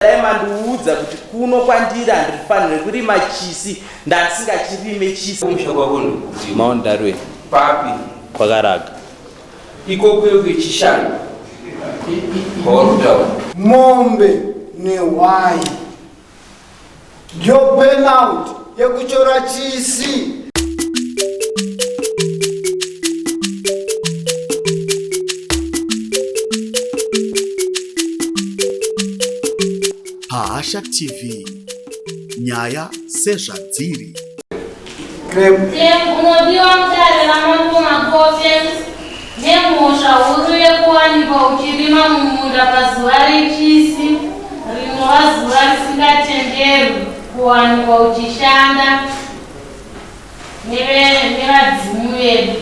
Dai mandiudza kuti kuno kwandiri handirifanire kurima chisi ndandisingachirime chisi. Kumusha kwako ndokupi? Mount Darwin. Papi? Kwakaraga. Ikoko kwechishanu. Kwauri kutaura. Mombe nehwai ndiyo burnout yekuchora chisi. Pahasha TV, nyaya sezvadziri. Unodiwa mudare raMambo Makope nemhosva huru yekuwanikwa uchirima mumunda pazuva rechisi rinova zuva risingatenderwi kuwanikwa uchishanda nevadzimu vedu.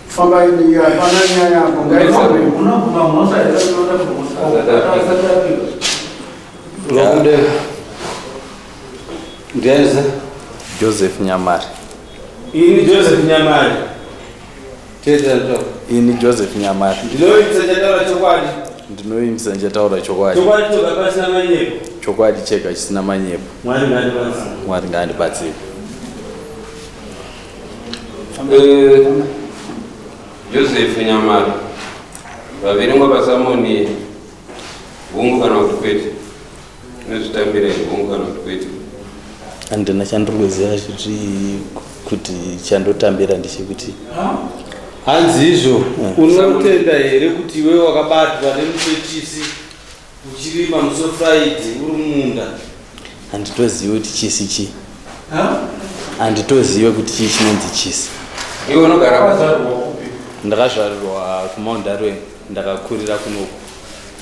Famba ini hapana nyaya apo ngaifambe. Unobvuma mhosva here unoda kumhosva? Vakude. Ndiani Joseph Nyamari. Ini Joseph Nyamari. Tete nto. Ini Joseph Nyamari. Ndinovimbisa ndichataura chokwadi. Ndinovimbisa ndichataura chokwadi. Chokwadi choga pasina manyepo. Chokwadi chega chisina manyepo. Mwari ngaandibatsire. Mwari ngaandibatsire. Eh, Joseph Nyamari. Vaverengwa pasamoni hungu kana kuti kwete. Unozvitambira here hongu kana kuti kwete? Handina chandiri kuziva chiti kuti chandotambira ndechekuti Hanzi izvo unotenda here kuti iwe wakabatwa nemusi wechisi uchirima musi weFriday uri mumunda? Handitozivi kuti chisi chii, handitozive kuti chii chinonzi chisi. Iwe unogara pa Ndakazvarirwa kuMount Darwin, ndakakurira kunoku.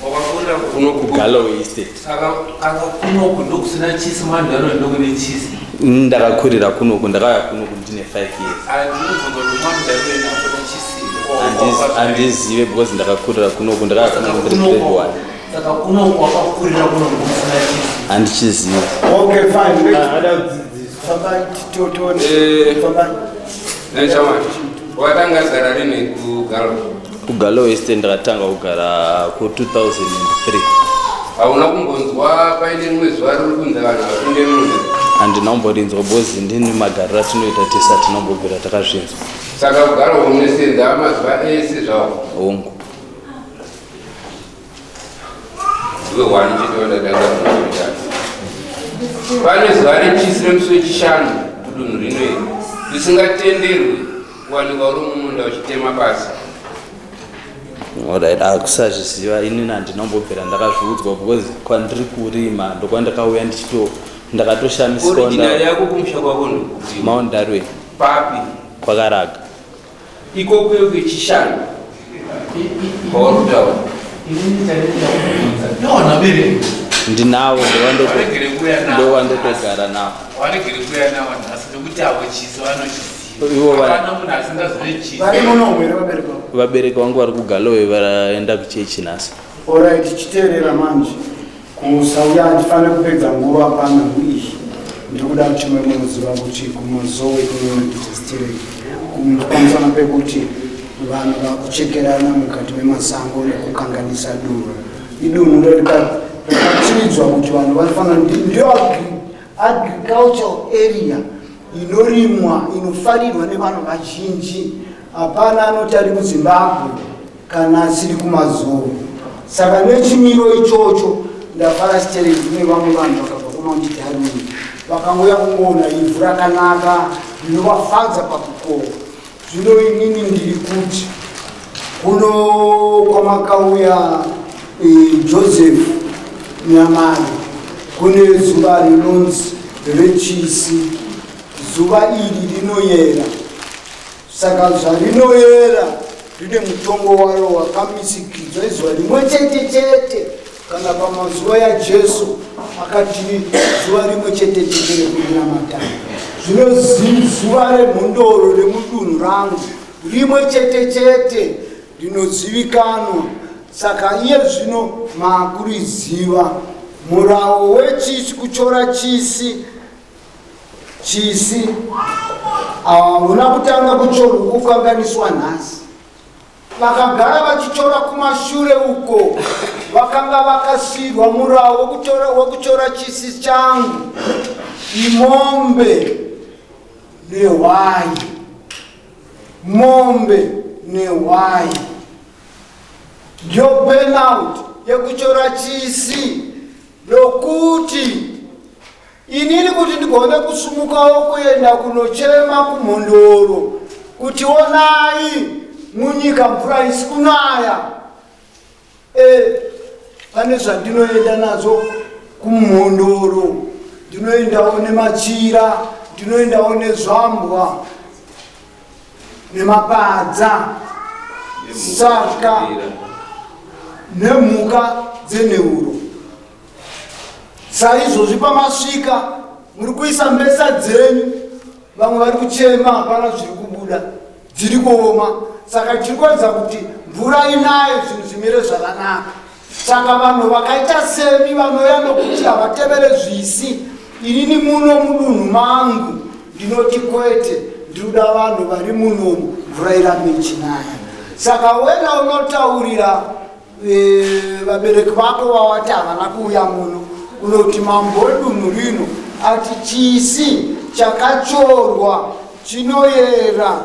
Wakakurira kunoku? KuGalloway Estate. Saka aka kunoku ndokusina chisi, Mount ndokune chisi? Ndakakurira kunoku, ndakauya kunoku ndine 5 years. Andinobvunza kuti Mount Darwin hakuna chisi? Handizive because ndakakurira kunoku, ndakauya kunoku ndiri grade 1. Saka kunoku wakakurira kunoku kusina chisi? Handichizivi. Okay, fine. Ada kudzidziswa. Fambai titotone. Fambai. Nechamati. Wakatanga zara rini kuGalloway? KuGalloway Estate ndakatanga kugara ku2003. Hauna kumbonzwa paine rimwe zuva riri kunzi vanhu vapinde munda? Handina kumborinzwa because ndini magariro atinoita tese hatinombobvira takazvinzwa. Saka kugara unosenza mazuva ese zvawo? Hongu. Ndiwe hwani chete wandatanga kuita. Pane zuva rechisi remusi wechishanu kudunhu rino iri risingatenderwi kuwanikwa uri mumunda uchitema pasi? Alright, akusazviziva inini handinombobvira ndakazviudzwa because kwandiri kurima ndokwandakauya ndichito ndakatoshamiswa. Original yako kumusha kwako ndokupi? Mount Darwin. Papi? Kwakaraga. Ikoko kwechishanu kwauri kutaura? Inini chandinoda kubvunza, ndowana vabereki? Ndinavo. Varegere kuuya navo. Ndovandotogara navo. Varegere kuuya navo nhasi nekuti avo chisi vanochiziva. Ivo Hapana munhu asingazive chisi. Vari muno here vabereki vako? Vabereki vangu vari kuGalloway, vaenda kuchechi nhasi. Alright, chiteerera manje. Kusauya handifaniri kupedza nguva panhau iyi. Ndiri kuda kuti mwe munoziva kuti kuMazowe kunoita pamusana pekuti vanhu vakuchekerana mukati memasango nekukanganisa dunhu. Idunhu rakatsvidzwa kuti vanhu vanofanira ndiyo agricultural area inorimwa, inofarirwa nevanhu vazhinji. Hapana anoti ari muZimbabwe kana asiri kuMazowe. Saka nechimiro ichocho ndafara stereki kune vamwe vanhu vakabva kuMount Darwin vakangouya kungoona ivhu rakanaka rinovafadza pakukohwa. Zvino inini ndiri kuti kuno kwamakauya Joseph Nyamari kune zuva rinonzi rechisi. Zuva iri rinoyera, saka zvarinoyera rine mutongo waro wakamisikidzwa. Izuva rimwe chete chete. Kana pamazuva yaJesu akati zuva rimwe chete chete rekunamata. Zvino zuva remhondoro remudunhu rangu rimwe chete chete rinozivikanwa. Saka iye zvino maakuriziva murawo wechisi, kuchora chisi. Chisi hauna kutanga kuchorwa kukanganiswa nhasi. Vakagara vachichora kumashure uko. Vakanga vakasiirwa murawo wekutora, wekutora chisi changu imombe nehwai, mombe nehwai ndiyo burnout yekutora chisi nokuti Inini kuti ndigone kusumukawo kuenda kunochema kumhondoro kuti onai munyika mvura isi kunaya e, pane zvandinoenda nazvo kumhondoro ndinoendawo nemachira ndinoendawo nezvambwa nemapadza saka nemhuka dzenheuro Saizvozvi pamasvika muri kuisa mbesa dzenyu, vamwe vari kuchema, hapana zviri kubuda, dziri kuoma. Saka tiri kuedza kuti mvura inaye, zvinhu zvimire zvakanaka. Saka vanhu vakaita semi vanouya nokuti havatevere zvisi. Inini muno mudunhu mangu ndinoti kwete, ndiri kuda vanhu vari munomu, mvura irambe ichinaya. Saka wena unotaurira Eh, vabereki vako vawati havana kuuya muno unoti mambo wedunhu rino ati chisi chakachorwa chinoyera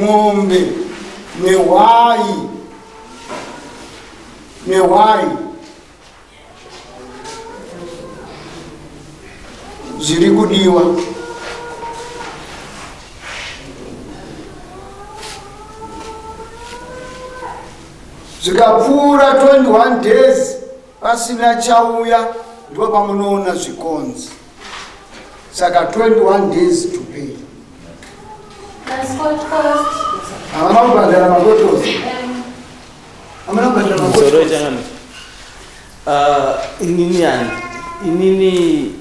mombe nehwai nehwai zviri kudiwa zvikapfuura 21 days pasina chauya ndipo pamunoona zvikonzi saka 21 days to pay havana kubhadhara makotosi hamuna kubhadhara makotosi Ah, inini handi inini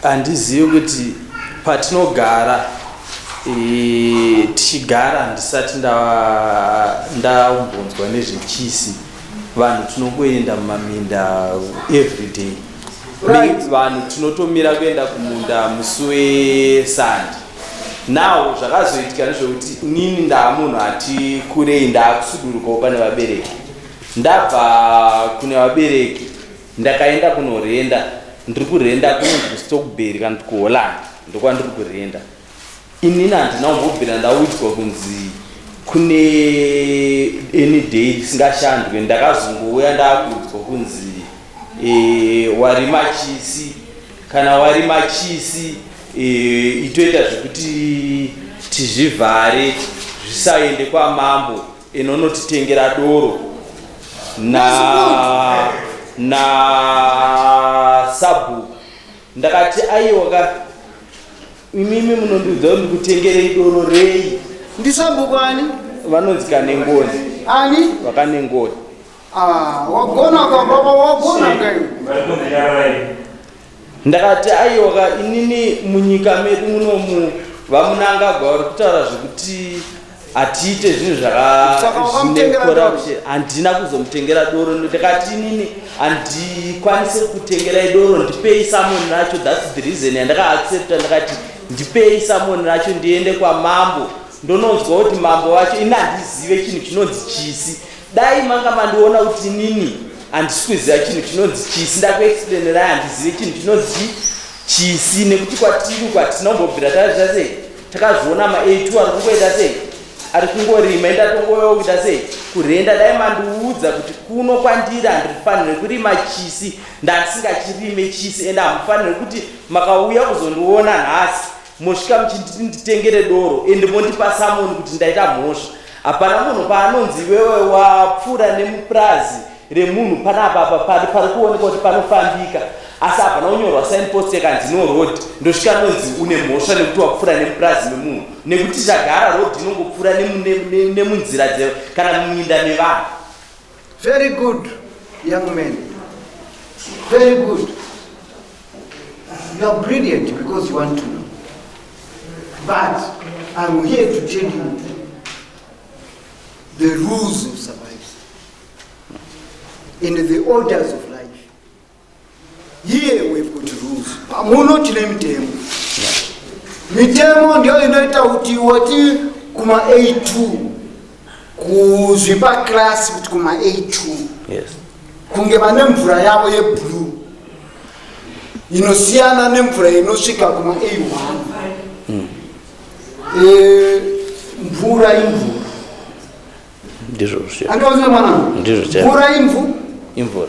handizivi kuti patinogara e, tichigara handisati ndaumbonzwa nezvechisi vanhu tinongoenda mumaminda everyday right. Vanhu tinotomira kuenda kumunda musi wesande. Now zvakazoitika ndezvekuti inini ndaamunhu ati kurei, ndaakusudurukawo pane vabereki. Ndabva kune vabereki ndakaenda kunorenda, ndiri kurenda kunonzi kuStockberry kana kuti kuHolland, ndokwandiri kurenda. Inini handina kumbobvira ndaudzwa kunzi kune any day risingashandwe. Ndakazongouya ndakuudzwa kunzi e, warima chisi, kana warima chisi e, itoita zvekuti tizvivhare zvisaende kwamambo inonotitengera doro na na sabhuku. Ndakati aiwa ka, imimi munondiudza kuti ndikutengerei doro rei? Ndisabhuku ani? Vanonzi Kanengoni. Ani? VaKanengoni. Ah, wagona ka baba, wagona kai. Ndakati aiwa ka, inini munyika medu munomu vaMunangagwa vari kutaura zvekuti hatiite zvinhu Saka wakamutengera doro? zvakacorruption. Handina kuzomutengera doro. Ndakati inini handikwanise kutengerai doro, ndipei samoni racho. That's the reason yandakaaccepta. Ndakati ndipei samoni racho ndiende kwamambo ndononzwa kuti mambo vacho, ini handizive chinhu chinonzi chisi. Dai manga mandiona kuti inini handisi kuziva chinhu chinonzi chisi, ndakuexplainerai handizive chinhu chinonzi chisi, nekuti kwatiri uku hatina kumbobvira taita sei, takazviona ma A2 ari kungoita sei, ari kungorima, indatongoyawo kuita sei, kurenda. Dai mandiudza kuti kuno kwandiri handifanire kurima chisi, ndandisingachirime chisi. Ende hamufanire kuti makauya kuzondiona nhasi mosvika muchinditi nditengere doro ende mondipa samoni kuti ndaita mhosva. Hapana munhu paanonzi iwewe wapfuura nemupurazi remunhu panapa apa pari pari kuoneka kuti panofambika, asi hapana kunyorwa signpost yakanzi no road, ndosvika nonzi une mhosva nekuti wapfuura nemupurazi memunhu, nekuti zvagara road inongopfuura nemunzira kana muminda mevanhu. Very good, young man. Very good. You are brilliant because you want to know. But I'm here to tell you the rules of survival and the orders of life. Here we've got rules. Pamuno tine mitemo. Mitemo ndiyo inoita kuti wati kuma A2 kuzvipa class kuti kuma A2. Yes. Kunge vane mvura yavo yeblue inosiyana nemvura inosvika kuma A1. Mvura imvura. Ndizvo. Andiwaziva mwanangu? Ndizvo chaizvo. Mvura imvu. Imvura.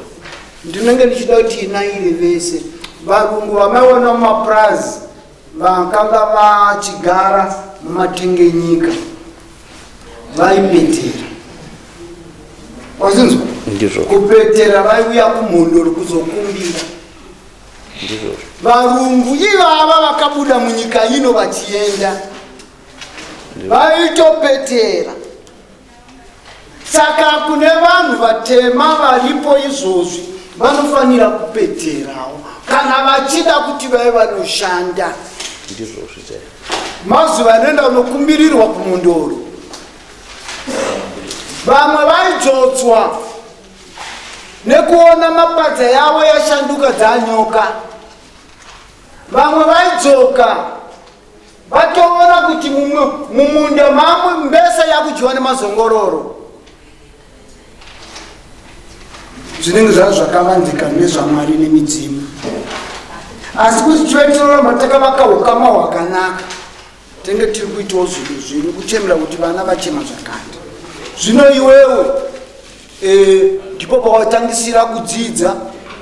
Ndinenge ndichida kuti inaire vese. Varungu vamaiona mumapurazi vakanga vachigara mumatengenyika vaipetera. Wazinzwa? Ndizvo. Kupetera vaiuya kumhondoro kuzokumbira. Ndizvo. Varungu ivava vakabuda munyika ino vachienda vaitopetera. Saka kune vanhu vatema varipo izvozvi vanofanira kupeterawo kana vachida kuti vave vanoshanda. Ndizvo chaizvo. Mazuva anoenda kunokumbirirwa kumhondoro, vamwe vaidzotswa nekuona mapadza yavo yashanduka dzanyoka. Vamwe vaidzoka vatoona kuti mumunda mamwe mbesa yakudyiwa nemazongororo. Zvinenge zvava zvakavanzika nezvaMwari nemidzimu, asi kuti tive tinoramba takavaka ukama hwakanaka, tenge tiri kuitawo zvinhu zvinhu kuchemera kuti vana vachema zvakati. Zvino iwewe ndipo pawatangisira kudzidza,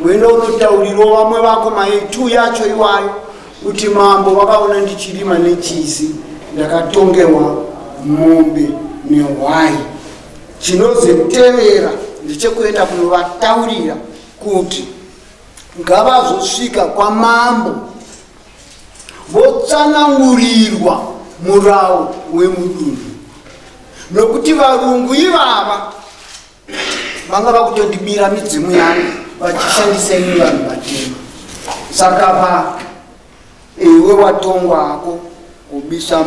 uenda unotaurirawo vamwe vako ma2 yacho iwayo kuti mambo vakaona ndichirima nechisi, ndakatongerwa mombe nehwai. Chinozotevera ndechekuenda kunovataurira kuti ngavazosvika kwamambo votsanangurirwa murawo wemudunhu, nokuti varungu ivava vanga vakutondibira midzimu yangu vachishandisa imi vanhu vatema. Saka pa iwe watongwa hako kubisa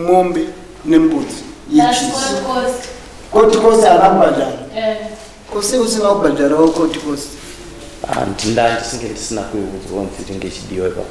mombe nembudzi That's yechisi. court cost. Court cost haana kubhadhara? Eh. Kose usina kubhadharawo court cost? Ndinda ndisinge ndisina kuiudzwa kunzi ringe ichidiwa ipapo.